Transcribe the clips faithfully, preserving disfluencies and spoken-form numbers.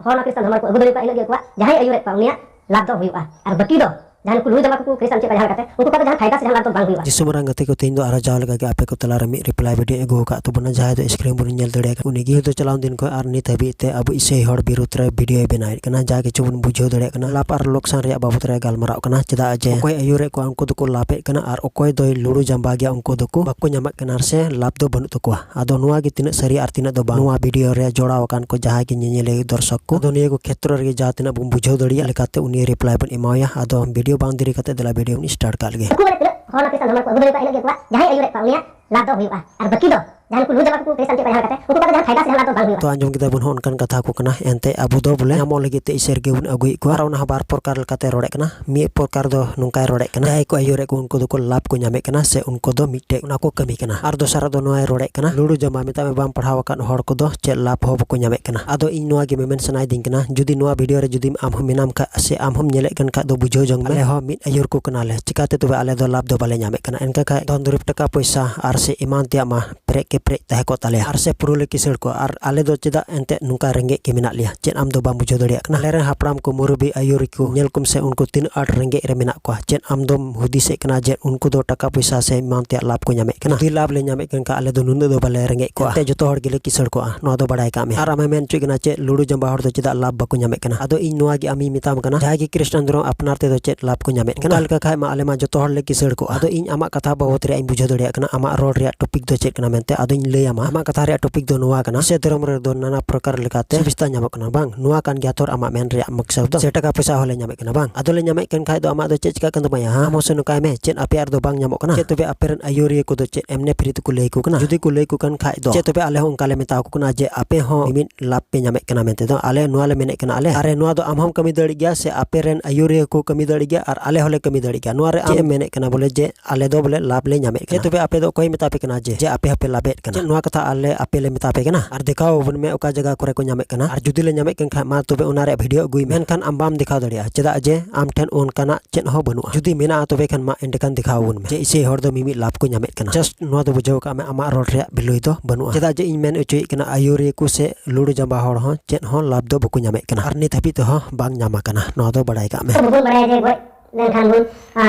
ᱦᱚᱲ ᱱᱚᱣᱟ ᱠᱷᱨᱤᱥᱴᱟᱱ ᱫᱷᱚᱨᱢᱚ ᱨᱮᱠᱚ ᱟᱹᱜᱩ ᱫᱟᱲᱮᱭᱟᱠᱚᱣᱟ, ᱤᱱᱟᱹᱜ ᱜᱮ ᱟᱠᱚᱣᱟᱜ᱾ ᱡᱟᱦᱟᱸᱭ ᱟᱹᱭᱩᱨᱮᱫ ᱠᱚᱣᱟ, ᱩᱱᱤᱭᱟᱜ ᱞᱟᱵᱷ ᱫᱚ ᱦᱩᱭᱩᱜᱼᱟ, ᱟᱨ ᱵᱟᱹᱠᱤ ᱫᱚ ᱡᱟᱦᱟᱸᱭ ᱱᱩᱠᱩ ᱞᱩᱞᱩ ᱡᱟᱢᱟ ᱠᱚᱠᱚ ᱠᱷᱨᱤᱥᱴᱟᱱ ᱪᱮᱫ ᱠᱚ ᱡᱟᱦᱟᱸ ᱞᱮᱠᱟᱛᱮ, ᱩᱱᱠᱩ ᱠᱚᱣᱟᱜ ᱫᱚ ᱡᱟᱦᱟᱸ ᱯᱷᱟᱭᱫᱟ ᱥᱮ ᱡᱟᱦᱟᱸ ᱞᱟᱵᱷ ᱫᱚ ᱵᱟᱝ ᱦᱩᱭᱩᱜᱼᱟ᱾ ᱡᱤᱥᱩ ᱢᱟᱨᱟᱝ ᱜᱟᱛᱮ ᱠᱚ, ᱛᱮᱦᱮᱧ ᱫᱚ ᱟᱨᱦᱚᱸ ᱡᱟᱣ ᱞᱮᱠᱟ ᱜᱮ ᱟᱯᱮ ᱠᱚ ᱛᱟᱞᱟ ᱨᱮ ᱢᱤᱫ reply video ᱟᱹᱜᱩ ᱟᱠᱟᱫ ᱛᱟᱵᱚᱱᱟ, ᱡᱟᱦᱟᱸᱭ ᱫᱚ screen ᱵᱚᱱ ᱧᱮᱞ ᱫᱟᱲᱮᱭᱟᱜ ᱠᱟᱱᱟ᱾ ᱩᱱᱤ ᱜᱮ ᱫᱚ ᱪᱟᱞᱟᱣ ᱫᱤᱱ ᱠᱷᱚᱱ ᱟᱨ ᱱᱤᱛ ᱦᱟᱹᱵᱤᱡ ᱛᱮ ᱟᱵᱚ ᱤᱥᱟᱹᱭ ᱦᱚᱲ ᱵᱤᱨᱩᱫᱷ ᱨᱮ video ᱭ ᱵᱮᱱᱟᱣᱮᱫ ᱠᱟᱱᱟ᱾ ᱡᱟ ᱠᱤᱪᱷᱩ ᱵᱚᱱ ᱵᱩᱡᱷᱟᱹᱣ ᱫᱟᱲᱮᱭᱟᱜ ᱠᱟᱱᱟ, ᱞᱟᱵᱷ ᱟᱨ ᱞᱚᱠᱥᱟᱱ ᱨᱮᱭᱟᱜ ᱵᱟᱵᱚᱫ ᱨᱮ ᱜᱟᱞᱢᱟᱨᱟᱣ ᱠᱟᱱᱟ᱾ ᱪᱮᱫᱟᱜ ᱡᱮ ᱚᱠᱚᱭ ᱟᱹᱭᱩᱨᱮᱫ ᱠᱚᱣᱟ, ᱩᱱᱠᱩ ᱫᱚᱠᱚ ᱞᱟᱵᱷᱮᱫ ᱠᱟᱱᱟ, ᱟᱨ ᱚᱠᱚᱭ ᱫᱚᱭ ᱞᱩᱲᱩ ᱡᱟᱢᱵᱟ ᱜᱮᱭᱟ, ᱩᱱᱠᱩ ᱫᱚᱠᱚ ᱵᱟᱠᱚ ᱧᱟᱢᱮᱫ ᱠᱟᱱᱟ ᱥᱮ ᱞᱟᱵᱷ ᱫᱚ ᱵᱟᱹᱱᱩᱜ ᱛᱟᱠᱚᱣᱟ᱾ ᱟᱫᱚ ᱱᱚᱣᱟ ᱜᱮ ᱛᱤᱱᱟᱹᱜ ᱥᱟᱹᱨᱤ ᱟᱨ ᱛᱤᱱᱟᱹᱜ ᱫᱚ ᱵᱟᱝ, ᱱᱚᱣᱟ video ᱨᱮ ᱡᱚᱲᱟᱣ ᱟᱠᱟᱱ ᱠᱚ ᱡᱟᱦᱟᱸᱭ ᱜᱮ ᱧᱮᱧᱮᱞᱤᱭᱟᱹ ᱫᱚᱨᱥᱚᱠ ᱠᱚ, ᱟᱫᱚ ᱱᱤᱭᱟᱹ ᱠᱚ ᱠᱷᱮᱛᱨᱚ ᱨᱮᱜᱮ ᱡᱟᱦᱟᱸ ᱛᱤᱱᱟᱹᱜ ᱵᱚᱱ ᱵᱩᱡᱷᱟᱹᱣ ᱫᱟᱲᱮᱭᱟᱜ ᱞᱮᱠᱟᱛᱮ ᱩᱱᱤ reply ᱵᱚᱱ ᱮᱢᱟᱣᱟᱭᱟ᱾ ᱟᱫᱚ video ᱵᱟᱝ ᱫᱮᱨᱤ ᱠᱟᱛᱮ ᱫᱮᱞᱟ video ᱵᱚᱱ start ᱠᱟᱜ ᱞᱮᱜᱮ᱾ ᱩᱱᱠᱩ ᱢᱟᱱᱮ ᱛᱤᱱᱟᱹᱜ ᱦᱚᱲ ᱱᱚᱣᱟ ᱠᱷᱨᱤᱥᱴᱟᱱ ᱫᱷᱚᱨᱢᱚ ᱨᱮᱠᱚ ᱟᱹᱜᱩ ᱫᱟᱲᱮᱭᱟᱠᱚᱣᱟ, ᱤᱱᱟᱹᱜ ᱜᱮ ᱟᱠᱚᱣᱟᱜ᱾ ᱡᱟᱦᱟᱸᱭ ᱟᱹᱭᱩᱨᱮᱫ ᱠᱚᱣᱟ, ᱩᱱᱤᱭᱟᱜ ᱞᱟᱵᱷ ᱫᱚ ᱦᱩᱭᱩᱜᱼᱟ, ᱟᱨ ᱵᱟᱹᱠᱤ ᱫᱚ ᱡᱟᱦᱟᱸᱭ ᱱᱩᱠᱩ ᱞᱩᱞᱩ ᱡᱟᱢᱟ ᱠᱚᱠᱚ ᱠᱷᱨᱤᱥᱴᱟᱱ ᱪᱮᱫ ᱠᱚ ᱡᱟᱦᱟᱸ ᱞᱮᱠᱟᱛᱮ, ᱩᱱᱠᱩ ᱠᱚᱣᱟᱜ ᱫᱚ ᱡᱟᱦᱟᱸ ᱯᱷᱟᱭᱫᱟ ᱥᱮ ᱡᱟᱦᱟᱸ ᱞᱟᱵᱷ ᱫᱚ ᱵᱟᱝ ᱦᱩᱭᱩᱜᱼᱟ᱾ ᱛᱚ ᱟᱸᱡᱚᱢ ᱠᱮᱫᱟ ᱵᱚᱱ ᱦᱚᱸ ᱚᱱᱠᱟᱱ ᱠᱟᱛᱷᱟ ᱠᱚ ᱠᱟᱱᱟ, ᱮᱱᱛᱮ ᱟᱵᱚ ᱫᱚ ᱵᱚᱞᱮ ᱧᱟᱢᱚᱜ ᱞᱟᱹᱜᱤᱫ ᱛᱮ ᱤᱥᱟᱹᱨ ᱜᱮᱵᱚᱱ ᱟᱹᱜᱩᱭᱮᱫ ᱠᱚᱣᱟ᱾ ᱟᱨ ᱚᱱᱟ ᱦᱚᱸ ᱵᱟᱨ ᱯᱨᱚᱠᱟᱨ ᱞᱮᱠᱟᱛᱮ ᱨᱚᱲᱮᱫ ᱠᱟᱱᱟ᱾ ᱢᱤᱫ ᱯᱨᱚᱠᱟᱨ ᱫᱚ ᱱᱚᱝᱠᱟᱭ ᱨᱚᱲᱮᱫ ᱠᱟᱱᱟ, ᱡᱟᱦᱟᱸᱭ ᱠᱚ ᱟᱹᱭᱩᱨᱮᱫ ᱠᱚ, ᱩᱱᱠᱩ ᱫᱚᱠᱚ ᱞᱟᱵᱷ ᱠᱚ ᱧᱟᱢᱮᱫ ᱠᱟᱱᱟ, ᱥᱮ ᱩᱱᱠᱩ ᱫᱚ ᱢᱤᱫᱴᱮᱡ ᱚᱱᱟ ᱠᱚ ᱠᱟᱹᱢᱤ ᱠᱟᱱᱟ᱾ ᱟᱨ ᱫᱚᱥᱟᱨᱟᱜ ᱫᱚ ᱱᱚᱣᱟᱭ ᱨᱚᱲᱮᱫ ᱠᱟᱱᱟ, ᱞᱩᱲᱩ ᱡᱟᱢᱟ, ᱢᱮᱛᱟᱜ ᱢᱮ, ᱵᱟᱢ ᱯᱟᱲᱦᱟᱣ ᱟᱠᱟᱫ ᱦᱚᱲ ᱠᱚᱫᱚ ᱪᱮᱫ ᱞᱟᱵᱷ ᱦᱚᱸ ᱵᱟᱠᱚ ᱧᱟᱢᱮᱫ ᱠᱟᱱᱟ᱾ ᱟᱫᱚ ᱤᱧ ᱱᱚᱣᱟ ᱜᱮ ᱢᱮᱢᱮᱱ ᱥᱟᱱᱟᱭᱮᱫᱤᱧ ᱠᱟᱱᱟ, ᱡᱩᱫᱤ ᱱᱚᱣᱟ video ᱨᱮ ᱡᱩᱫᱤ ᱟᱢ ᱦᱚᱸ ᱢᱮᱱᱟᱢ ᱠᱷᱟᱡ ᱥᱮ ᱟᱢ ᱦᱚᱸᱢ ᱧᱮᱞᱮᱫ ᱠᱟᱱ ᱠᱷᱟᱡ ᱫᱚ ᱵᱩᱡᱷᱟᱹᱣ ᱡᱚᱝ ᱢᱮ, ᱟᱞᱮ ᱦᱚᱸ ᱢᱤᱫ ᱟᱹᱭᱩᱨ ᱠᱚ ᱠᱟᱱᱟᱞᱮ, ᱪᱤᱠᱟᱛᱮ ᱛᱚᱵᱮ ᱟᱞᱮ ᱫᱚ ᱞᱟᱵᱷ ᱫᱚ ᱵᱟᱞᱮ ᱧᱟᱢᱮᱫ ᱠᱟᱱᱟ? ᱮᱱᱠᱟ ᱠᱷᱟᱡ ᱫᱷᱚᱱ ᱫᱩᱨᱤᱵᱽ, ᱴᱟᱠᱟ ᱯᱚᱭᱥᱟ ᱟᱨ ᱥᱮ ᱮᱢᱟᱱ ᱛᱮᱭᱟᱜ ᱢᱟ ᱯᱮᱨᱮᱡ ᱠᱮ ᱯᱮᱨᱮᱡ ᱛᱟᱦᱮᱸ ᱠᱚᱜ ᱛᱟᱞᱮᱭᱟ, ᱟᱨ ᱥᱮ ᱯᱩᱨᱟᱹ ᱞᱮ ᱠᱤᱥᱟᱹᱬ ᱠᱚᱜᱼᱟ, ᱟᱨ ᱟᱞᱮ ᱫᱚ ᱪᱮᱫᱟᱜ ᱮᱱᱛᱮᱫ ᱱᱚᱝᱠᱟ ᱨᱮᱸᱜᱮᱡ ᱜᱮ ᱢᱮᱱᱟᱜ ᱞᱮᱭᱟ? ᱪᱮᱫ ᱟᱢ ᱫᱚ ᱵᱟᱢ ᱵᱩᱡᱷᱟᱹᱣ ᱫᱟᱲᱮᱭᱟᱜ ᱠᱟᱱᱟ? ᱟᱞᱮ ᱨᱮᱱ ᱦᱟᱯᱲᱟᱢ ᱠᱚ, ᱢᱩᱨᱩᱵᱤ ᱟᱹᱭᱩᱨᱤ ᱠᱚ, ᱧᱮᱞ ᱠᱚᱢ ᱥᱮ ᱩᱱᱠᱩ ᱛᱤᱱᱟᱹᱜ ᱟᱸᱴ ᱨᱮᱸᱜᱮᱡ ᱨᱮ ᱢᱮᱱᱟᱜ ᱠᱚᱣᱟ᱾ ᱪᱮᱫ ᱟᱢ ᱫᱚᱢ ᱦᱩᱫᱤᱥᱮᱫ ᱠᱟᱱᱟ ᱡᱮ ᱩᱱᱠᱩ ᱫᱚ ᱴᱟᱠᱟ ᱯᱚᱭᱥᱟ ᱥᱮ ᱮᱢᱟᱱ ᱛᱮᱭᱟᱜ ᱞᱟᱵᱷ ᱠᱚ ᱧᱟᱢᱮᱫ ᱠᱟᱱᱟ? ᱡᱩᱫᱤ ᱞᱟᱵᱷ ᱞᱮ ᱧᱟᱢᱮᱫ ᱠᱟᱱ ᱠᱷᱟᱡ, ᱟᱞᱮ ᱫᱚ ᱱᱩᱱᱟᱹᱜ ᱫᱚ ᱵᱟᱞᱮ ᱨᱮᱸᱜᱮᱡ ᱠᱚᱜᱼᱟ᱾ ᱮᱱᱛᱮ ᱡᱚᱛᱚ ᱦᱚᱲ ᱜᱮᱞᱮ ᱠᱤᱥᱟᱹᱬ ᱠᱚᱜᱼᱟ᱾ ᱱᱚᱣᱟ ᱫᱚ ᱵᱟᱲᱟᱭ ᱠᱟᱜ ᱢᱮ᱾ ᱟᱨ ᱟᱢᱮᱢ ᱢᱮᱱ ᱦᱚᱪᱚᱭᱮᱫ ᱠᱟᱱᱟ ᱪᱮᱫ ᱞᱩᱲᱩ ᱡᱟᱢᱵᱟ ᱦᱚᱲ ᱫᱚ ᱪᱮᱫᱟᱜ ᱞᱟᱵᱷ ᱵᱟᱠᱚ ᱧᱟᱢᱮᱫ ᱠᱟᱱᱟ? ᱟᱫᱚ ᱤᱧ ᱱᱚᱣᱟ ᱜᱮ ᱟᱢᱤᱧ ᱢᱮᱛᱟᱢ ᱠᱟᱱᱟ, ᱡᱟᱦᱟᱸᱭ ᱜᱮ ᱠᱷᱨᱤᱥᱴᱟᱱ ᱫᱷᱚᱨᱚᱢ ᱟᱯᱱᱟᱨ ᱛᱮᱫᱚ ᱪᱮᱫ ᱞᱟᱵᱷ ᱠᱚ ᱧᱟᱢᱮᱫ ᱠᱟᱱᱟ? ᱚᱱᱠᱟ ᱞᱮᱠᱟ ᱠᱷᱟᱡ ᱢᱟ ᱟᱞᱮ ᱢᱟ ᱡᱚᱛᱚ ᱦᱚᱲ ᱞᱮ ᱠᱤᱥᱟᱹᱬ ᱠᱚᱜᱼᱟ᱾ ᱟᱫᱚ ᱤᱧ ᱟᱢᱟᱜ ᱠᱟᱛᱷᱟ ᱵᱟᱵᱚᱫ ᱨᱮᱭᱟᱜ ᱤᱧ ᱵᱩᱡᱷᱟᱹᱣ ᱫᱟᱲᱮᱭᱟᱜ ᱠᱟᱱᱟ, ᱟᱢᱟᱜ ᱨᱚᱲ ᱨᱮᱭᱟᱜ topic ᱫᱚ ᱪᱮᱫ ᱠᱟᱱᱟ ᱢᱮᱱᱛᱮ᱾ ᱟᱫᱚᱧ ᱞᱟᱹᱭ ᱟᱢᱟ, ᱟᱢᱟᱜ ᱠᱟᱛᱷᱟ ᱨᱮᱭᱟᱜ topic ᱫᱚ ᱱᱚᱣᱟ ᱠᱟᱱᱟ, ᱥᱮ ᱫᱷᱚᱨᱚᱢ ᱨᱮᱫᱚ ᱱᱟᱱᱟ ᱯᱨᱚᱠᱟᱨ ᱞᱮᱠᱟᱛᱮ ᱥᱩᱵᱤᱥᱛᱟ ᱧᱟᱢᱚᱜ ᱠᱟᱱᱟ, ᱵᱟᱝ? ᱱᱚᱣᱟ ᱠᱟᱱ ᱜᱮᱭᱟ ᱛᱷᱚᱨ ᱟᱢᱟᱜ ᱢᱮᱱ ᱨᱮᱭᱟᱜ ᱢᱚᱠᱥᱚᱫ ᱫᱚ, ᱥᱮ ᱴᱟᱠᱟ ᱯᱚᱭᱥᱟ ᱦᱚᱸᱞᱮ ᱧᱟᱢᱮᱫ ᱠᱟᱱᱟ, ᱵᱟᱝ? ᱟᱫᱚᱞᱮ ᱧᱟᱢᱮᱫ ᱠᱟᱱ ᱠᱷᱟᱡ ᱫᱚ ᱟᱢᱟᱜ ᱫᱚ ᱪᱮᱫ ᱪᱤᱠᱟᱜ ᱠᱟᱱ ᱛᱟᱢᱟ ᱭᱟ? ᱟᱢ ᱦᱚᱸ ᱥᱮ ᱱᱚᱝᱠᱟᱭ ᱢᱮ, ᱪᱮᱫ ᱟᱯᱮᱭᱟᱜ ᱨᱮᱫᱚ ᱵᱟᱝ ᱧᱟᱢᱚᱜ ᱠᱟᱱᱟ? ᱪᱮᱫ ᱛᱚᱵᱮ ᱟᱯᱮ ᱨᱮᱱ ᱟᱹᱭᱩᱨᱤᱭᱟᱹ ᱠᱚᱫᱚ ᱪᱮᱫ ᱮᱢᱱᱮ free ᱛᱮᱠᱚ ᱞᱟᱹᱭ ᱟᱠᱚ ᱠᱟᱱᱟ? ᱡᱩᱫᱤ ᱠᱚ ᱞᱟᱹᱭ ᱟᱠᱚ ᱠᱟᱱ ᱠᱷᱟᱡ ᱫᱚ, ᱪᱮᱫ ᱛᱚᱵᱮ ᱟᱞᱮ ᱦᱚᱸ ᱚᱱᱠᱟ ᱞᱮ ᱢᱮᱛᱟ ᱟᱠᱚ ᱠᱟᱱᱟ ᱡᱮ ᱟᱯᱮ ᱦᱚᱸ ᱢᱤᱢᱤᱫ ᱞᱟᱵᱷ ᱯᱮ ᱧᱟᱢᱮᱫ ᱠᱟᱱᱟ ᱢᱮᱱᱛᱮ ᱫᱚ? ᱟᱞᱮ ᱱᱚᱣᱟ ᱞᱮ ᱢᱮᱱᱮᱫ ᱠᱟᱱᱟ, ᱟᱞᱮ, ᱟᱨᱮ, ᱱᱚᱣᱟ ᱫᱚ ᱟᱢ ᱦᱚᱸᱢ ᱠᱟᱹᱢᱤ ᱫᱟᱲᱮᱜ ᱜᱮᱭᱟ, ᱥᱮ ᱟᱯᱮ ᱨᱮᱱ ᱟᱹᱭᱩᱨᱤᱭᱟᱹ ᱠᱚ ᱠᱟᱹᱢᱤ ᱫᱟᱲᱮᱜ ᱜᱮᱭᱟ, ᱟᱨ ᱟᱞᱮ ᱦᱚᱸᱞᱮ ᱠᱟᱹᱢᱤ ᱫᱟᱲᱮᱜ ᱜᱮᱭᱟ᱾ ᱱᱚᱣᱟ ᱨᱮ ᱪᱮᱫ ᱟᱢ ᱮᱢ ᱢᱮᱱᱮᱫ ᱠᱟᱱᱟ ᱵᱚᱞᱮ ᱡᱮ ᱟᱞᱮ ᱫᱚ ᱵᱚᱞᱮ ᱞᱟᱵᱷ ᱞᱮ ᱧᱟᱢᱮᱫ ᱠᱟᱱᱟ? ᱪᱮᱫ ᱛᱚᱵᱮ ᱟᱯᱮ ᱫᱚ ᱚᱠᱚᱭ ᱢᱮᱛᱟ ᱯᱮ ᱠᱟᱱᱟ ᱡᱮ, ᱡᱮ ᱟᱯᱮ ᱦᱚᱸᱯᱮ ᱞᱟᱵᱷᱮᱫ ᱠᱟᱱᱟ᱾ ᱪᱮᱫ ᱱᱚᱣᱟ ᱠᱟᱛᱷᱟ ᱟᱞᱮ ᱟᱯᱮ ᱞᱮ ᱢᱮᱛᱟ ᱯᱮ ᱠᱟᱱᱟ? ᱟᱨ ᱫᱮᱠᱷᱟᱣ ᱟᱵᱚᱱ ᱢᱮ ᱚᱠᱟ ᱡᱟᱭᱜᱟ ᱠᱚᱨᱮ ᱠᱚ ᱧᱟᱢᱮᱫ ᱠᱟᱱᱟ, ᱟᱨ ᱡᱩᱫᱤ ᱞᱮ ᱧᱟᱢᱮᱫ ᱠᱟᱱ ᱠᱷᱟᱡ ᱢᱟ ᱛᱚᱵᱮ ᱚᱱᱟ ᱨᱮᱭᱟᱜ ᱵᱷᱤᱰᱤᱭᱳ ᱟᱹᱜᱩᱭ ᱢᱮ᱾ ᱢᱮᱱᱠᱷᱟᱱ ᱟᱢ ᱵᱟᱢ ᱫᱮᱠᱷᱟᱣ ᱫᱟᱲᱮᱭᱟᱜᱼᱟ, ᱪᱮᱫᱟᱜ ᱡᱮ ᱟᱢ ᱴᱷᱮᱱ ᱚᱱᱠᱟᱱᱟᱜ ᱪᱮᱫ ᱦᱚᱸ ᱵᱟᱹᱱᱩᱜᱼᱟ᱾ ᱡᱩᱫᱤ ᱢᱮᱱᱟᱜᱼᱟ ᱛᱚᱵᱮ ᱠᱷᱟᱱ ᱢᱟ ᱮᱸᱰᱮᱠᱷᱟᱱ ᱫᱮᱠᱷᱟᱣ ᱟᱵᱚᱱ ᱢᱮ ᱡᱮ ᱤᱥᱟᱹᱭ ᱦᱚᱲ ᱫᱚ ᱢᱤᱢᱤᱫ ᱞᱟᱵᱷ ᱠᱚ ᱧᱟᱢᱮᱫ ᱠᱟᱱᱟ᱾ ᱡᱟᱥᱴ ᱱᱚᱣᱟ ᱫᱚ ᱵᱩᱡᱷᱟᱹᱣ ᱠᱟᱜ ᱢᱮ, ᱟᱢᱟᱜ ᱨᱚᱲ ᱨᱮᱭᱟᱜ ᱵᱷᱮᱞᱩᱭ ᱫᱚ ᱵᱟᱹᱱᱩᱜᱼᱟ᱾ ᱪᱮᱫᱟᱜ ᱡᱮ ᱤᱧ ᱢᱮᱱ ᱦᱚᱪᱚᱭᱮᱫ ᱠᱟᱱᱟ, ᱟᱭᱩᱨᱤᱭᱟᱹ ᱠᱚ ᱥᱮ ᱞᱩᱲᱩ ᱡᱟᱸᱵᱟ ᱦᱚᱲ ᱦᱚᱸ ᱪᱮᱫ ᱦᱚᱸ ᱞᱟᱵᱷ ᱫᱚ ᱵᱟᱠᱚ ᱧᱟᱢᱮᱫ ᱠᱟᱱᱟ, ᱟᱨ ᱱᱤᱛ ᱦᱟᱹᱵᱤᱡ ᱛᱮᱦᱚᱸ ᱵᱟᱝ ᱧᱟᱢ ᱟᱠᱟᱱᱟ᱾ ᱱᱚᱣᱟ ᱫᱚ ᱵᱟᱲᱟᱭ ᱠᱟᱜ ᱢᱮ᱾ ᱟᱵᱚ ᱵᱚᱱ ᱵᱟᱲᱟᱭᱟ ᱡᱮ ᱜᱚᱡ ᱞᱮᱱᱠᱷᱟᱱ ᱵᱚᱱ, ᱟ,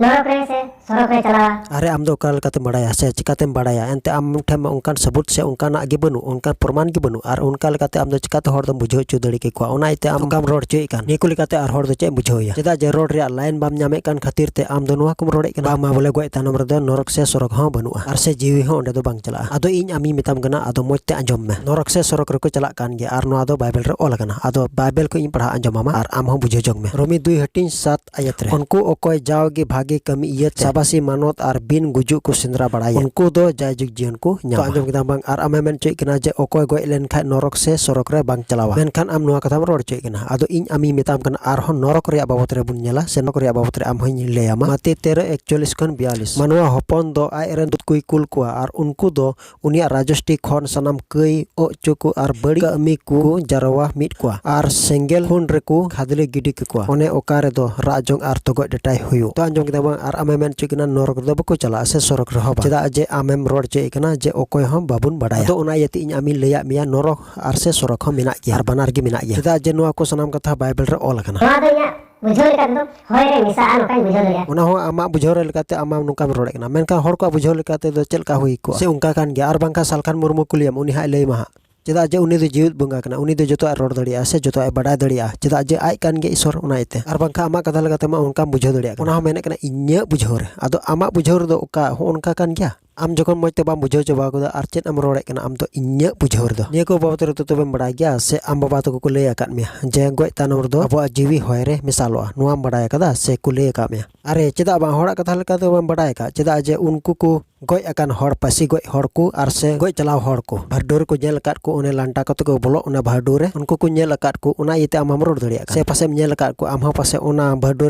ᱱᱚᱨᱚᱠ ᱨᱮ ᱥᱮ ᱥᱚᱨᱚᱜ ᱨᱮ ᱪᱟᱞᱟᱣᱟ᱾ ᱟᱨᱮ, ᱟᱢ ᱫᱚ ᱚᱠᱟ ᱞᱮᱠᱟᱛᱮᱢ ᱵᱟᱲᱟᱭᱟ ᱥᱮ ᱪᱤᱠᱟᱛᱮᱢ ᱵᱟᱲᱟᱭᱟ? ᱮᱱᱛᱮ ᱟᱢ ᱴᱷᱮᱱ ᱢᱟ ᱚᱱᱠᱟᱱ ᱥᱟᱹᱵᱩᱛ ᱥᱮ ᱚᱱᱠᱟᱱᱟᱜ ᱜᱮ ᱵᱟᱹᱱᱩᱜ, ᱚᱱᱠᱟᱱ ᱯᱨᱚᱢᱟᱱ ᱜᱮ ᱵᱟᱹᱱᱩᱜ, ᱟᱨ ᱚᱱᱠᱟ ᱞᱮᱠᱟᱛᱮ ᱟᱢ ᱫᱚ ᱪᱤᱠᱟᱛᱮ ᱦᱚᱲ ᱫᱚᱢ ᱵᱩᱡᱷᱟᱹᱣ ᱦᱚᱪᱚ ᱫᱟᱲᱮ ᱠᱮᱠᱚᱣᱟ? ᱚᱱᱟ ᱤᱭᱟᱹᱛᱮ ᱟᱢ ᱚᱱᱠᱟᱢ ᱨᱚᱲ ᱦᱚᱪᱚᱭᱮᱫ ᱠᱟᱱ᱾ ᱱᱤᱭᱟᱹ ᱠᱚ ᱞᱮᱠᱟᱛᱮ ᱟᱨ ᱦᱚᱲ ᱫᱚ ᱪᱮᱫ ᱮᱢ ᱵᱩᱡᱷᱟᱹᱣ ᱮᱭᱟ? ᱪᱮᱫᱟᱜ ᱡᱮ ᱨᱚᱲ ᱨᱮᱭᱟᱜ ᱞᱟᱭᱤᱱ ᱵᱟᱢ ᱧᱟᱢᱮᱫ ᱠᱟᱱ ᱠᱷᱟᱹᱛᱤᱨ ᱛᱮ ᱟᱢ ᱫᱚ ᱱᱚᱣᱟ ᱠᱚᱢ ᱨᱚᱲᱮᱫ ᱠᱟᱱᱟ, ᱵᱟᱝᱢᱟ ᱵᱚᱞᱮ ᱜᱚᱡ ᱛᱟᱭᱱᱚᱢ ᱨᱮᱫᱚ ᱱᱚᱨᱚᱠ ᱥᱮ ᱥᱚᱨᱚᱜ ᱦᱚᱸ ᱵᱟᱹᱱᱩᱜᱼᱟ, ᱟᱨ ᱥᱮ ᱡᱤᱣᱤ ᱦᱚᱸ ᱚᱸᱰᱮ ᱫᱚ ᱵᱟᱝ ᱪᱟᱞᱟᱜᱼᱟ᱾ ᱟᱫᱚ ᱤᱧ ᱟᱢᱤᱧ ᱢᱮᱛᱟᱢ ᱠᱟᱱᱟ, ᱟᱫᱚ ᱢᱚᱡᱽ ᱛᱮ ᱟᱸᱡᱚᱢ ᱢᱮ᱾ ᱱᱚᱨᱚᱠ ᱥᱮ ᱥᱚᱨᱚᱜ ᱨᱮᱠᱚ ᱪᱟᱞᱟᱜ ᱠᱟᱱ ᱜᱮᱭᱟ, ᱟᱨ ᱱᱚᱣᱟ ᱫᱚ ᱵᱟᱭᱵᱮᱞ ᱨᱮ ᱚᱞ ᱟᱠᱟᱱᱟ᱾ ᱟᱫᱚ ᱵᱟᱭᱵᱮᱞ ᱠᱷᱚᱱ ᱤᱧ ᱯᱟᱲᱦᱟᱣ ᱟᱸᱡᱚᱢ ᱟᱢᱟ, ᱟᱨ ᱟᱢ ᱦᱚᱸ ᱵᱩᱡᱷᱟᱹᱣ ᱡᱚᱝ ᱢᱮ᱾ ᱨᱳᱢᱤ ᱫᱩᱭ ᱦᱟᱹᱴᱤᱧ ᱥᱟᱛ ᱟᱭᱟᱛ ᱨᱮ, ᱩᱱᱠᱩ ᱚᱠᱚᱭ ᱡᱟᱣᱜᱮ ᱵᱷᱟᱜᱮ ᱠᱟᱹᱢᱤ ᱤᱭᱟᱹᱛᱮ ᱥᱟᱵᱟᱥᱤ ᱢᱟᱱᱚᱛ ᱟᱨ ᱵᱤᱱ ᱜᱩᱡᱩᱜ ᱠᱚ ᱥᱮᱸᱫᱽᱨᱟ ᱵᱟᱲᱟᱭᱟ, ᱩᱱᱠᱩ ᱫᱚ ᱡᱟᱭᱡᱩᱜᱽ ᱡᱤᱭᱚᱱ ᱠᱚ ᱧᱟᱢᱟ᱾ ᱟᱸᱡᱚᱢ ᱠᱮᱫᱟᱢ ᱵᱟᱝ? ᱟᱨ ᱟᱢᱮ ᱢᱮᱱ ᱦᱚᱪᱚᱭᱮᱫ ᱠᱟᱱᱟ ᱡᱮ ᱚᱠᱚᱭ ᱜᱚᱡ ᱞᱮᱱᱠᱷᱟᱱ ᱱᱚᱨᱚᱠ ᱥᱮ ᱥᱚᱨᱚᱜ ᱨᱮ ᱵᱟᱝ ᱪᱟᱞᱟᱣᱟ, ᱢᱮᱱᱠᱷᱟᱱ ᱟᱢ ᱱᱚᱣᱟ ᱠᱟᱛᱷᱟᱢ ᱨᱚᱲ ᱦᱚᱪᱚᱭᱮᱫ ᱠᱟᱱᱟ᱾ ᱟᱫᱚ ᱤᱧ ᱟᱢᱤᱧ ᱢᱮᱛᱟᱢ ᱠᱟᱱᱟ, ᱟᱨᱦᱚᱸ ᱱᱚᱨᱚᱠ ᱨᱮᱭᱟᱜ ᱵᱟᱵᱚᱛ ᱨᱮᱵᱚᱱ ᱧᱮᱞᱟ, ᱥᱮ ᱱᱚᱨᱚᱠ ᱨᱮᱭᱟᱜ ᱵᱟᱵᱚᱛ ᱨᱮ ᱟᱢ ᱦᱚᱸᱧ ᱞᱟᱹᱭ ᱟᱢᱟ᱾ ᱢᱟᱛᱮ ᱛᱮᱨᱚ ᱮᱠᱪᱚᱞᱤᱥ ᱠᱷᱚᱱ ᱵᱤᱭᱟᱞᱤᱥ, ᱢᱟᱱᱣᱟ ᱦᱚᱯᱚᱱ ᱫᱚ ᱟᱡ ᱨᱮᱱ ᱫᱩᱛ ᱠᱚᱭ ᱠᱩᱞ ᱠᱚᱣᱟ, ᱟᱨ ᱩᱱᱠᱩ ᱫᱚ ᱩᱱᱤᱭᱟᱜ ᱨᱟᱡᱚᱥᱴᱤ ᱠᱷᱚᱱ ᱥᱟᱱᱟᱢ ᱠᱟᱹᱭ ᱚᱪᱚ ᱠᱚ ᱟᱨ ᱵᱟᱹᱲᱤᱡ ᱠᱟᱹᱢᱤ ᱠᱚ ᱡᱟᱨᱣᱟ ᱢᱤᱫ ᱠᱚᱣᱟ, ᱟᱨ ᱥᱮᱸᱜᱮᱞ ᱠᱷᱩᱱ ᱨᱮᱠᱚ ᱠᱷᱟᱫᱽᱞᱮ ᱜᱤᱰᱤ ᱠᱟᱠᱚᱣᱟ, ᱚᱱᱮ ᱚᱠᱟ ᱨᱮᱫᱚ ᱨᱟᱜ ᱡᱚᱝ ᱟᱨ ᱛᱚᱜᱚᱡ ᱰᱟᱴᱟᱭ ᱦᱩᱭᱩᱜ᱾ ᱛᱚ ᱟᱸᱡᱚᱢ ᱠᱮᱫᱟ ᱵᱟᱝ? ᱟᱨ ᱟᱢᱮ ᱢᱮᱱ ᱦᱚᱪᱚᱭᱮᱫ ᱠᱟᱱᱟ ᱱᱚᱨᱚᱠ ᱨᱮᱫᱚ ᱵᱟᱠᱚ ᱪᱟᱞᱟᱜᱼᱟ ᱥᱮ ᱥᱚᱨᱚᱜ ᱨᱮᱦᱚᱸ ᱵᱟᱝ᱾ ᱪᱮᱫᱟᱜ ᱡᱮ ᱟᱢᱮᱢ ᱨᱚᱲ ᱦᱚᱪᱚᱭᱮᱫ ᱠᱟᱱᱟ ᱡᱮ ᱚᱠᱚᱭ ᱦᱚᱸ ᱵᱟᱵᱚᱱ ᱵᱟᱰᱟᱭᱟ᱾ ᱟᱫᱚ ᱚᱱᱟ ᱤᱭᱟᱹᱛᱮ ᱤᱧ ᱟᱢᱤᱧ ᱞᱟᱹᱭᱟᱫ ᱢᱮᱭᱟ, ᱱᱚᱨᱚᱠ ᱟᱨ ᱥᱮ ᱥᱚᱨᱚᱜ ᱦᱚᱸ ᱢᱮᱱᱟᱜ ᱜᱮᱭᱟ, ᱟᱨ ᱵᱟᱱᱟᱨ ᱜᱮ ᱢᱮᱱᱟᱜ ᱜᱮᱭᱟ᱾ ᱪᱮᱫᱟᱜ ᱡᱮ ᱱᱚᱣᱟ ᱠᱚ ᱥᱟᱱᱟᱢ ᱠᱟᱛᱷᱟ ᱵᱟᱭᱵᱮᱞ ᱨᱮ ᱚᱞ ᱟᱠᱟᱱᱟ᱾ ᱱᱚᱣᱟ ᱫᱚ ᱤᱧᱟᱹᱜ ᱵᱩᱡᱷᱟᱹᱣ ᱞᱮᱠᱟ ᱛᱮᱫᱚ ᱦᱚᱭ ᱨᱮ ᱢᱮᱥᱟᱜᱼᱟ, ᱱᱚᱝᱠᱟᱧ ᱵᱩᱡᱷᱟᱹᱣ ᱫᱟᱲᱮᱭᱟᱜᱼᱟ᱾ ᱚᱱᱟ ᱦᱚᱸ ᱟᱢᱟᱜ ᱵᱩᱡᱷᱟᱹᱣ ᱨᱮ ᱞᱮᱠᱟᱛᱮ ᱟᱢ ᱱᱚᱝᱠᱟᱢ ᱨᱚᱲᱮᱫ ᱠᱟᱱᱟ, ᱢᱮᱱᱠᱷᱟᱱ ᱦᱚᱲ ᱠᱚᱣᱟᱜ ᱵᱩᱡᱷᱟᱹᱣ ᱞᱮᱠᱟᱛᱮ ᱫᱚ ᱪᱮᱫ ᱞᱮᱠᱟ ᱦᱩᱭ ᱠᱚᱜᱼᱟ? ᱥᱮ ᱚᱱᱠᱟ ᱠᱟᱱ ᱜᱮᱭᱟ? ᱟᱨ ᱵᱟᱝᱠᱷᱟᱱ ᱥᱟᱞᱠᱷᱟᱱ ᱢᱩᱨᱢᱩ ᱠᱩᱞᱤᱭᱮᱢ, ᱩᱱᱤ ᱦᱟᱸᱜ ᱞᱟᱹᱭ ᱟᱢᱟ ᱦᱟᱸᱜ᱾ ᱪᱮᱫᱟᱜ ᱡᱮ ᱩᱱᱤ ᱫᱚ ᱡᱤᱣᱮᱫ ᱵᱚᱸᱜᱟ ᱠᱟᱱᱟ, ᱩᱱᱤ ᱫᱚ ᱡᱚᱛᱚᱣᱟᱜ ᱨᱚᱲ ᱫᱟᱲᱮᱭᱟᱜᱼᱟ ᱥᱮ ᱡᱚᱛᱚᱣᱟᱜ ᱮ ᱵᱟᱰᱟᱭ ᱫᱟᱲᱮᱭᱟᱜᱼᱟ, ᱪᱮᱫᱟᱜ ᱡᱮ ᱟᱡ ᱠᱟᱱ ᱜᱮᱭᱟ ᱤᱥᱚᱨ, ᱚᱱᱟ ᱤᱭᱟᱹᱛᱮ᱾ ᱟᱨ ᱵᱟᱝᱠᱷᱟᱱ ᱟᱢᱟᱜ ᱠᱟᱛᱷᱟ ᱞᱮᱠᱟᱛᱮ ᱢᱟ ᱚᱱᱠᱟᱢ ᱵᱩᱡᱷᱟᱹᱣ ᱫᱟᱲᱮᱭᱟᱜ ᱠᱟᱱᱟ᱾ ᱚᱱᱟ ᱦᱚᱸ ᱢᱮᱱᱮᱫ ᱠᱟᱱᱟ ᱤᱧᱟᱹᱜ ᱵᱩᱡᱷᱟᱹᱣ ᱨᱮ᱾ ᱟᱫᱚ ᱟᱢᱟᱜ ᱵᱩᱡᱷᱟᱹᱣ ᱨᱮᱫᱚ ᱚᱠᱟ ᱦᱚᱸ ᱚᱱᱠᱟ ᱠᱟᱱ ᱜᱮᱭᱟ? ᱟᱢ ᱡᱚᱠᱷᱚᱱ ᱢᱚᱡᱽ ᱛᱮ ᱵᱟᱢ ᱵᱩᱡᱷᱟᱹᱣ ᱪᱟᱵᱟ ᱠᱟᱫᱟ, ᱟᱨ ᱪᱮᱫ ᱮᱢ ᱨᱚᱲᱮᱫ ᱠᱟᱱᱟ ᱟᱢ ᱫᱚ ᱤᱧᱟᱹᱜ ᱵᱩᱡᱷᱟᱹᱣ ᱨᱮᱫᱚ? ᱱᱤᱭᱟᱹ ᱠᱚ ᱵᱟᱵᱚᱛ ᱨᱮᱫᱚ ᱛᱚᱵᱮᱢ ᱵᱟᱲᱟᱭ ᱜᱮᱭᱟ ᱥᱮ ᱟᱢ ᱵᱟᱵᱟ ᱛᱟᱠᱚ ᱠᱚ ᱞᱟᱹᱭ ᱟᱠᱟᱫ ᱢᱮᱭᱟ ᱡᱮ ᱜᱚᱡ ᱛᱟᱭᱱᱚᱢ ᱨᱮᱫᱚ ᱟᱵᱚᱣᱟᱜ ᱡᱤᱣᱤ ᱦᱚᱭ ᱨᱮ ᱢᱮᱥᱟᱞᱚᱜᱼᱟ? ᱱᱚᱣᱟᱢ ᱵᱟᱲᱟᱭ ᱟᱠᱟᱫᱟ ᱥᱮ ᱠᱚ ᱞᱟᱹᱭ ᱟᱠᱟᱫ ᱢᱮᱭᱟ? ᱟᱨᱮ, ᱪᱮᱫᱟᱜ ᱵᱟᱝ? ᱦᱚᱲᱟᱜ ᱠᱟᱛᱷᱟ ᱞᱮᱠᱟ ᱫᱚ ᱵᱟᱢ ᱵᱟᱲᱟᱭ ᱟᱠᱟᱫ? ᱪᱮᱫᱟᱜ ᱡᱮ ᱩᱱᱠᱩ ᱠᱚ ᱜᱚᱡ ᱟᱠᱟᱱ ᱦᱚᱲ, ᱯᱟᱹᱥᱤ ᱜᱚᱡ ᱦᱚᱲ ᱠᱚ ᱟᱨ ᱥᱮ ᱜᱚᱡ ᱪᱟᱞᱟᱣ ᱦᱚᱲ ᱠᱚ, ᱵᱷᱟᱨᱰᱩ ᱨᱮᱠᱚ ᱧᱮᱞ ᱟᱠᱟᱫ ᱠᱚ, ᱚᱱᱮ ᱞᱟᱱᱴᱟ ᱠᱚᱛᱮ ᱠᱚ ᱵᱚᱞᱚᱜ, ᱚᱱᱟ ᱵᱷᱟᱨᱰᱩ ᱨᱮ, ᱩᱱᱠᱩ ᱠᱚ ᱧᱮᱞ ᱟᱠᱟᱫ ᱠᱚ, ᱚᱱᱟ ᱤᱭᱟᱹᱛᱮ ᱟᱢ ᱦᱚᱸᱢ ᱨᱚᱲ ᱫᱟᱲᱮᱭᱟᱜ ᱠᱟᱱᱟ᱾ ᱥᱮ ᱯᱟᱥᱮᱢ ᱧᱮᱞ ᱟᱠᱟᱫ ᱠᱚ, ᱟᱢ ᱦᱚᱸ ᱯᱟᱥᱮ ᱚᱱᱟ ᱵᱷᱟᱨᱰᱩ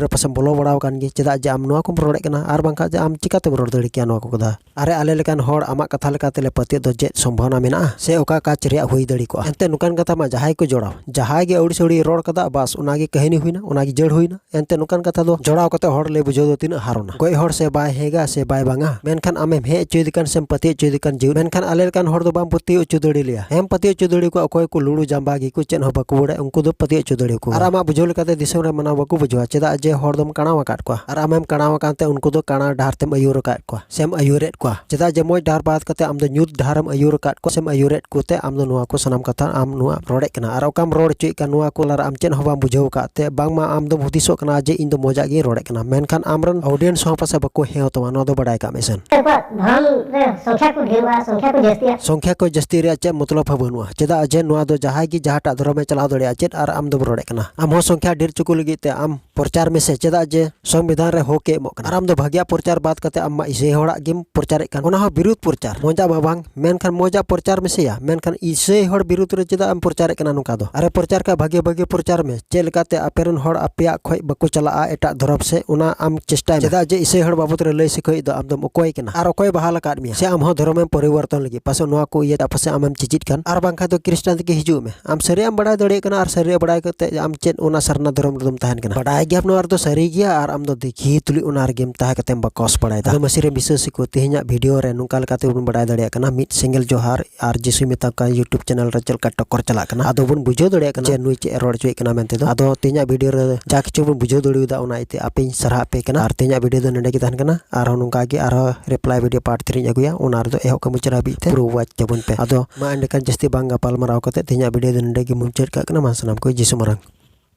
ᱨᱮ ᱯᱟᱥᱮᱢ ᱵᱚᱞᱚ ᱵᱟᱲᱟᱣ ᱟᱠᱟᱱ ᱜᱮ, ᱪᱮᱫᱟᱜ ᱡᱮ ᱟᱢ ᱱᱚᱣᱟ ᱠᱚᱢ ᱨᱚᱲᱮᱫ ᱠᱟᱱᱟ? ᱟᱨ ᱵᱟᱝᱠᱷᱟᱱ ᱡᱮ ᱟᱢ ᱪᱤᱠᱟᱛᱮᱢ ᱨᱚᱲ ᱫᱟᱲᱮ ᱠᱮᱭᱟ ᱱᱚᱣᱟ ᱠᱚ ᱠᱟᱛᱷᱟ? ᱟᱨᱮ, ᱟᱞᱮ ᱞᱮᱠᱟᱱ ᱦᱚᱲ ᱟᱢᱟᱜ ᱠᱟᱛᱷᱟ ᱞᱮᱠᱟᱛᱮ ᱞᱮ ᱯᱟᱹᱛᱭᱟᱹᱜ ᱫᱚ ᱪᱮᱫ ᱥᱚᱢᱵᱷᱟᱵᱚᱱᱟ ᱢᱮᱱᱟᱜᱼᱟ ᱥᱮ ᱚᱠᱟ ᱠᱟᱪ ᱨᱮᱭᱟᱜ ᱦᱩᱭ ᱫᱟᱲᱮ ᱠᱚᱜᱼᱟ? ᱮᱱᱛᱮ ᱱᱚᱝᱠᱟᱱ ᱠᱟᱛᱷᱟ ᱢᱟ ᱡᱟᱦᱟᱸᱭ ᱠᱚ ᱡᱚᱲᱟᱣ, ᱡᱟᱦᱟᱸᱭ ᱜᱮ ᱟᱹᱣᱲᱤ ᱥᱟᱹᱣᱲᱤ ᱨᱚᱲ ᱠᱟᱫᱟ, ᱵᱟᱥ ᱚᱱᱟᱜᱮ ᱠᱟᱹᱦᱱᱤ ᱦᱩᱭᱱᱟ, ᱚᱱᱟᱜᱮ ᱡᱟᱹᱲ ᱦᱩᱭᱱᱟ᱾ ᱮᱱᱛᱮ ᱱᱚᱝᱠᱟᱱ ᱠᱟᱛᱷᱟ ᱫᱚ ᱡᱚᱲᱟᱣ ᱠᱟᱛᱮ ᱦᱚᱲ ᱞᱟᱹᱭ ᱵᱩᱡᱷᱟᱹᱣ ᱫᱚ ᱛᱤᱱᱟᱹᱜ ᱦᱟᱨᱚᱱᱟ? ᱜᱚᱡ ᱦᱚᱲ ᱥᱮ ᱵᱟᱭ ᱦᱮᱸᱜᱟ ᱥᱮ ᱵᱟᱭ ᱵᱟᱝᱟ, ᱢᱮᱱᱠᱷᱟᱱ ᱟᱢᱮᱢ ᱦᱮᱡ ᱦᱚᱪᱚᱭᱮᱫᱮ ᱠᱟᱱ ᱥᱮᱢ ᱯᱟᱹᱛᱭᱟᱹᱣ ᱦᱚᱪᱚᱭᱮᱫᱮ ᱠᱟᱱ ᱡᱤᱣᱤ, ᱢᱮᱱᱠᱷᱟᱱ ᱟᱞᱮ ᱞᱮᱠᱟᱱ ᱦᱚᱲ ᱫᱚ ᱵᱟᱢ ᱯᱟᱹᱛᱭᱟᱹᱣ ᱦᱚᱪᱚ ᱫᱟᱲᱮ ᱞᱮᱭᱟ᱾ ᱦᱮᱸᱢ ᱯᱟᱹᱛᱭᱟᱹᱣ ᱦᱚᱪᱚ ᱫᱟᱲᱮ ᱠᱚᱣᱟ ᱚᱠᱚᱭ ᱠᱚ ᱞᱩᱲᱩ ᱡᱟᱢᱵᱟ ᱜᱮᱠᱚ ᱪᱮᱫ ᱦᱚᱸ ᱵᱟᱠᱚ ᱵᱟᱲᱟᱭ, ᱩᱱᱠᱩ ᱫᱚ ᱯᱟᱹᱛᱭᱟᱹᱣ ᱦᱚᱪᱚ ᱫᱟᱲᱮ ᱠᱚᱣᱟ᱾ ᱟᱨ ᱟᱢᱟᱜ ᱵᱩᱡᱷᱟᱹᱣ ᱞᱮᱠᱟᱛᱮ ᱫᱤᱥᱚᱢ ᱨᱮ ᱢᱟᱱᱟᱣ ᱵᱟᱠᱚ ᱵᱩᱡᱷᱟᱹᱣᱟ, ᱪᱮᱫᱟᱜ ᱡᱮ ᱦᱚᱲ ᱫᱚᱢ ᱠᱟᱬᱟᱣ ᱟᱠᱟᱫ ᱠᱚᱣᱟ᱾ ᱟᱨ ᱟᱢᱮᱢ ᱠᱟᱬᱟᱣ ᱟᱠᱟᱱ ᱛᱮ ᱩᱱᱠᱩ ᱫᱚ ᱠᱟᱬᱟ ᱰᱟᱦᱟᱨ ᱛᱮᱢ ᱟᱹᱭᱩᱨ ᱟᱠᱟᱫ ᱠᱚᱣᱟ ᱥᱮᱢ ᱟᱹᱭᱩᱨᱮᱫ ᱠᱚᱣᱟ᱾ ᱪᱮᱫᱟᱜ ᱡᱮ ᱢᱚᱡᱽ ᱰᱟᱦᱟᱨ ᱵᱟᱫ ᱠᱟᱛᱮ ᱟᱢ ᱫᱚ ᱧᱩᱛ ᱰᱟᱦᱟᱨᱮᱢ ᱟᱹᱭᱩᱨ ᱟᱠᱟᱫ ᱠᱚᱣᱟ ᱥᱮᱢ ᱟᱹᱭᱩᱨᱮᱫ ᱠᱚᱛᱮ ᱟᱢ ᱫᱚ ᱱᱚᱣᱟ ᱠᱚ ᱥᱟᱱᱟᱢ ᱠᱟᱛᱷᱟ ᱟᱢ ᱱᱚᱣᱟ ᱨᱚᱲᱮᱫ ᱠᱟᱱᱟ᱾ ᱟᱨ ᱚᱠᱟᱢ ᱨᱚᱲ ᱦᱚᱪᱚᱭᱮᱫ ᱠᱟᱱ ᱱᱚᱣᱟ ᱠᱚ ᱛᱟᱞᱟᱨᱮ ᱟᱢ ᱪᱮᱫ ᱦᱚᱸ ᱵᱟᱢ ᱵᱩᱡᱷᱟᱹᱣ ᱟᱠᱟᱫ ᱛᱮ ᱵᱟᱝᱢᱟ ᱟᱢ ᱫᱚᱢ ᱦᱩᱫᱤᱥᱚᱜ ᱠᱟᱱᱟ ᱡᱮ ᱤᱧ ᱫᱚ ᱢᱚᱡᱟᱜ ᱜᱤᱧ ᱨᱚᱲᱮᱫ ᱠᱟᱱᱟ, ᱢᱮᱱᱠᱷᱟᱱ ᱟᱢᱨᱮᱱ audience ᱦᱚᱸ ᱯᱟᱥᱮ ᱵᱟᱠᱚ ᱦᱮᱸᱣ ᱛᱟᱢᱟ, ᱱᱚᱣᱟ ᱫᱚ ᱵᱟᱰᱟᱭ ᱠᱟᱜ ᱢᱮ ᱥᱮᱱ᱾ ᱩᱱᱠᱩᱣᱟᱜ ᱫᱷᱚᱨᱚᱢ ᱨᱮ ᱥᱚᱝᱠᱷᱟ ᱠᱚ ᱰᱷᱮᱨᱚᱜᱼᱟ, ᱥᱚᱝᱠᱷᱟ ᱠᱚ ᱡᱟᱹᱥᱛᱤᱜᱼᱟ᱾ ᱥᱚᱝᱠᱷᱟ ᱠᱚ ᱡᱟᱹᱥᱛᱤ ᱨᱮᱭᱟᱜ ᱪᱮᱫ ᱢᱚᱛᱞᱚᱵ ᱦᱚᱸ ᱵᱟᱹᱱᱩᱜᱼᱟ, ᱪᱮᱫᱟᱜ ᱡᱮ ᱱᱚᱣᱟ ᱫᱚ ᱡᱟᱦᱟᱸᱭ ᱜᱮ ᱡᱟᱦᱟᱸᱴᱟᱜ ᱫᱷᱚᱨᱚᱢᱮ ᱪᱟᱞᱟᱣ ᱫᱟᱲᱮᱭᱟᱜᱼᱟ ᱪᱮᱫ, ᱟᱨ ᱟᱢ ᱫᱚᱢ ᱨᱚᱲᱮᱫ ᱠᱟᱱᱟ᱾ ᱟᱢ ᱦᱚᱸ ᱥᱚᱝᱠᱷᱟ ᱰᱷᱮᱨ ᱦᱚᱪᱚ ᱠᱚ ᱞᱟᱹᱜᱤᱫ ᱛᱮ ᱟᱢ ᱯᱨᱚᱪᱟᱨ ᱢᱮᱥᱮ, ᱪᱮᱫᱟᱜ ᱡᱮ ᱥᱚᱝᱵᱤᱫᱷᱟᱱ ᱨᱮ ᱦᱚᱠ ᱮ ᱮᱢᱚᱜ ᱠᱟᱱᱟ᱾ ᱟᱨ ᱟᱢ ᱫᱚ ᱵᱷᱟᱹᱜᱤᱭᱟᱜ ᱯᱨᱚᱪᱟᱨ ᱵᱟᱫ ᱠᱟᱛᱮ ᱟᱢ ᱢᱟ ᱤᱥᱟᱹᱭ ᱦᱚᱲᱟᱜ ᱜᱮᱢ ᱯᱨᱚᱪᱟᱨᱮᱫ ᱠᱟᱱ, ᱚᱱᱟ ᱦᱚᱸ ᱵᱤᱨᱩᱫᱷ ᱯᱨᱚᱪᱟᱨ᱾ ᱢᱚᱡᱟᱜ ᱢᱟ ᱵᱟᱝ, ᱢᱮᱱᱠᱷᱟᱱ ᱢᱚᱡᱟᱜ ᱯᱨᱚᱪᱟᱨ ᱢᱮᱥᱮᱭᱟ, ᱢᱮᱱᱠᱷᱟᱱ ᱤᱥᱟᱹᱭ ᱦᱚᱲ ᱵᱤᱨᱩᱫᱷ ᱨᱮ ᱪᱮᱫᱟᱜ ᱮᱢ ᱯᱨᱚᱪᱟᱨᱮᱫ ᱠᱟᱱᱟ ᱱᱚᱝᱠᱟ ᱫᱚ? ᱟᱨᱮ ᱯᱨᱚᱪᱟᱨ ᱠᱟᱜ ᱵᱷᱟᱹᱜᱤ ᱵᱷᱟᱹᱜᱤ ᱯᱨᱚᱪᱟᱨ ᱢᱮ, ᱪᱮᱫ ᱞᱮᱠᱟᱛᱮ ᱟᱯᱮ ᱨᱮᱱ ᱦᱚᱲ ᱟᱯᱮᱭᱟᱜ ᱠᱷᱚᱡ ᱵᱟᱠᱚ ᱪᱟᱞᱟᱜᱼᱟ ᱮᱴᱟᱜ ᱫᱷᱚᱨᱚᱢ ᱥᱮᱫ, ᱚᱱᱟ ᱟᱢ ᱪᱮᱥᱴᱟᱭ ᱢᱮ᱾ ᱪᱮᱫᱟᱜ ᱡᱮ ᱤᱥᱟᱹᱭ ᱦᱚᱲ ᱵᱟᱵᱚᱫ ᱨᱮ ᱞᱟᱹᱭ ᱥᱤᱠᱷᱟᱹᱭᱤᱡ ᱫᱚ ᱟᱢ ᱫᱚᱢ ᱚᱠᱚᱭ ᱠᱟᱱᱟ? ᱟᱨ ᱚᱠᱚᱭ ᱵᱟᱦᱟᱞ ᱟᱠᱟᱫ ᱢᱮᱭᱟ? ᱥᱮ ᱟᱢ ᱦᱚᱸ ᱫᱷᱚᱨᱚᱢᱮᱢ ᱯᱚᱨᱤᱵᱚᱨᱛᱚᱱ ᱞᱟᱹᱜᱤᱫ? ᱯᱟᱥᱮᱡ ᱱᱚᱣᱟ ᱠᱚ ᱤᱭᱟᱹ ᱟᱯᱮ ᱥᱮᱫ ᱟᱢᱮᱢ ᱪᱮᱪᱮᱫ ᱠᱟᱱ, ᱟᱨ ᱵᱟᱝᱠᱷᱟᱱ ᱫᱚ ᱠᱷᱨᱤᱥᱴᱟᱱ ᱛᱮᱜᱮ ᱦᱤᱡᱩᱜ ᱢᱮ᱾ ᱟᱢ ᱥᱟᱹᱨᱤᱭᱟᱜ ᱮᱢ ᱵᱟᱲᱟᱭ ᱫᱟᱲᱮᱭᱟᱜ ᱠᱟᱱᱟ, ᱟᱨ ᱥᱟᱹᱨᱤᱭᱟᱜ ᱵᱟᱲᱟᱭ ᱠᱟᱛᱮ ᱟᱢ ᱪᱮᱫ ᱚᱱᱟ ᱥᱟᱨᱱᱟ ᱫᱷᱚᱨᱚᱢ ᱨᱮᱫᱚᱢ ᱛᱟᱦᱮᱱ ᱠᱟᱱᱟ? ᱵᱟᱰᱟᱭ ᱜᱮᱭᱟᱢ ᱱᱚᱣᱟ ᱨᱮᱫᱚ ᱥᱟᱹᱨᱤ ᱜᱮᱭᱟ, ᱟᱨ ᱟᱢ ᱫᱚ ᱫᱤᱠᱷᱤ ᱛᱩᱞᱩᱡ ᱚᱱᱟ ᱨᱮᱜᱮᱢ ᱛᱟᱦᱮᱸ ᱠᱟᱛᱮᱢ ᱵᱟᱠᱚᱥ ᱵᱟᱲᱟᱭᱮᱫᱟ᱾ ᱟᱫᱚ ᱢᱟᱹᱥᱤ ᱨᱮᱱ ᱵᱤᱥᱟᱹᱥᱤ ᱠᱚ, ᱛᱮᱦᱮᱧᱟᱜ ᱵᱷᱤᱰᱤᱭᱳ ᱨᱮ ᱱᱚᱝᱠᱟ ᱞᱮᱠᱟᱛᱮ ᱵᱚᱱ ᱵᱟᱰᱟᱭ ᱫᱟᱲᱮᱭᱟᱜ ᱠᱟᱱᱟ, ᱢᱤᱫ ᱥᱮᱸᱜᱮᱞ ᱡᱚᱦᱟᱨ ᱟᱨ ᱡᱤᱥᱩᱭ ᱢᱮᱛᱟ ᱠᱚ ᱠᱟᱱᱟ YouTube ᱪᱮᱱᱮᱞ ᱨᱮ ᱪᱮᱫ ᱞᱮᱠᱟ ᱴᱚᱠᱠᱚᱨ ᱪᱟᱞᱟᱜ ᱠᱟᱱᱟ᱾ ᱟᱫᱚ ᱵᱚᱱ ᱵᱩᱡᱷᱟᱹᱣ ᱫᱟᱲᱮᱭᱟᱜ ᱠᱟᱱᱟ ᱡᱮ ᱱᱩᱭ ᱪᱮᱫ ᱮ ᱨᱚᱲ ᱦᱚᱪᱚᱭᱮᱫ ᱠᱟᱱᱟ ᱢᱮᱱᱛᱮ ᱫᱚ᱾ ᱟᱫᱚ ᱛᱮᱦᱮᱧᱟᱜ ᱵᱷᱤᱰᱤᱭᱳ ᱨᱮ ᱡᱟ ᱠᱤᱪᱷᱩ ᱵᱚᱱ ᱵᱩᱡᱷᱟᱹᱣ ᱫᱟᱲᱮᱭᱟᱫᱟ, ᱚᱱᱟ ᱤᱭᱟᱹᱛᱮ ᱟᱯᱮᱧ ᱥᱟᱨᱦᱟᱣ ᱟᱯᱮ ᱠᱟᱱᱟ᱾ ᱟᱨ ᱛᱮᱦᱮᱧᱟᱜ ᱵᱷᱤᱰᱤᱭᱳ ᱫᱚ ᱱᱚᱸᱰᱮ ᱜᱮ ᱛᱟᱦᱮᱱ ᱠᱟᱱᱟ᱾ ᱟᱨᱦᱚᱸ ᱱᱚᱝᱠᱟ ᱜᱮ ᱟᱨᱦᱚᱸ ᱨᱤᱯᱞᱟᱭ ᱵᱷᱤᱰᱤᱭᱳ ᱯᱟᱨᱴ ᱛᱷᱨᱤᱧ ᱟᱹᱜᱩᱭᱟ, ᱚᱱᱟ ᱨᱮᱫᱚ ᱮᱦᱚᱵ ᱠᱷᱚᱱ ᱢᱩᱪᱟᱹᱫ ᱦᱟᱹᱵᱤᱡ ᱛᱮ ᱯᱩᱨᱟᱹ ᱣᱟᱪ ᱛᱟᱵᱚᱱ ᱯᱮ᱾ ᱟᱫᱚ ᱢᱟ ᱮᱸᱰᱮᱠᱷᱟᱱ ᱡᱟᱹᱥᱛᱤ ᱵᱟᱝ ᱜᱟᱯᱟᱞᱢᱟᱨᱟᱣ ᱠᱟᱛᱮ ᱛᱮᱦᱮᱧᱟᱜ ᱵᱷᱤᱰᱤᱭᱳ ᱫᱚ ᱱᱚᱸᱰᱮ ᱜᱮ ᱢᱩᱪᱟᱹᱫ ᱠᱟᱜ ᱠᱟᱱᱟ᱾ ᱢᱟ ᱥᱟᱱᱟᱢ ᱠᱚ ᱡᱤᱥᱩ ᱢᱟᱨᱟᱝ᱾